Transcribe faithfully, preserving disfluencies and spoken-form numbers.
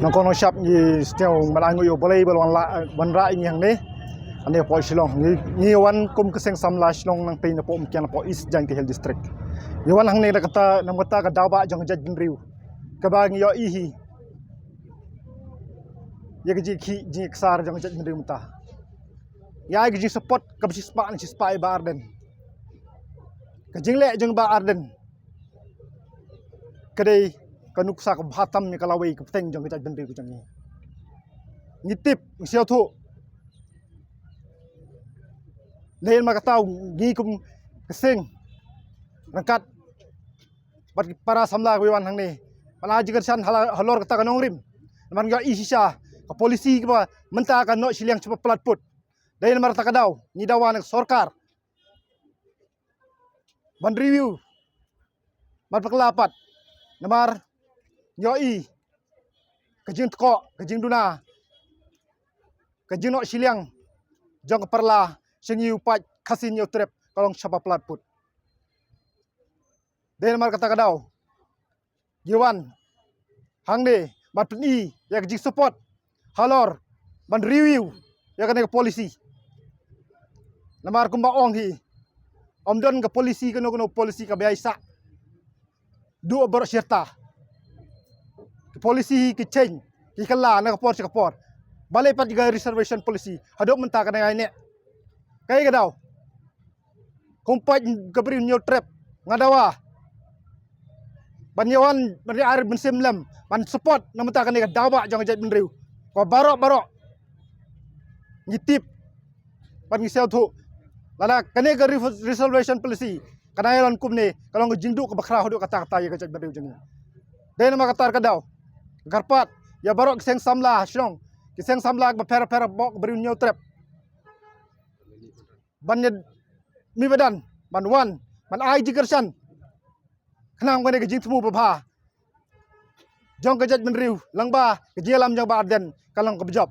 Nangkong nongshap ngi sngewbha ngi ïoh balei ba la wan la, wan rah ngi hangne. Hangne hapoh Shillong ngi, ngi wan kum ka seng samla Shillong nangtei napoh Umkiang napoh East Jaintia Hills District. Ngi wan hangne da kata, namar kata ka daw ba jong ka jaitbynriew kaba ngi ïohi hi ïa ka jingkhih jingksar jong ka jaitbynriew mynta. Ïa ka jingsupport kaba shispah na shispah ïa Bah Ardent. Ka jingleh jong Bah Ardent ka dei ka nuksa kaba bha tam ïa ka lawei ka bteng jong ka jaitbynriew ka jong ngi. Ngi tip, ngi sngewthuh. Lei namar kata ngi kum ka seng ryngkat bad ki para samla kaba wan hangne, ban ai jingkyrshan hala-, halor kata ka nongrim. Namar ngi ïohi shisha ka polisi kaba mynta ka noh shiliang shaba palat put. Dei namar kata ka daw ngi dawa na ka sorkar ban review, ban bakla pat. Namar ngi ïohi ka jingtkoh, ka jingduna, ka jingnoh shiliang jong ka parla sha ngi u paid Khasi Hynñiewtrep ka long shaba palat put. Dei namar kata ka daw ngi wan hangne ban pyni ïa ka jingsupport halor ban review ïa kane ka polisi. Namar kumba ong hi, ym don ka polisi kano kano polisi kaba ïaisah duh baroh shi rta. Ki polisi hi ki change, ki kylla na ka por sha ka por. Balei pat ka reservation policy haduh mynta ka dang ïaineh? Kaei ka daw? Kum paid ka Bri u Hynñiewtrep nga dawa ban ïa wan ban ïa ar mynsiem lem ban support na mynta kane ka daw ba jong ka jaitbynriew. Ko baroh baroh ngi tip bad ngi sngewthuh lada kane ka re-, reservation policy ka dang ïalam kumne, ka long ka jingduh kaba khraw haduh katta katta ïa ka jaitbynriew jong ngi. Dei namar kata ka daw kyrpad ïa baroh ki seng samla Shillong, ki seng samla kiba pher pher baroh ka Bri u Hynñiewtrep ban ïa mih madan ban wan ban ai jingkyrshan khnang ba kane ka jingthmu ba bha jong ka jaitbynriew lyngba ka jingïalam jong Bah Ardent ka long kaba jop.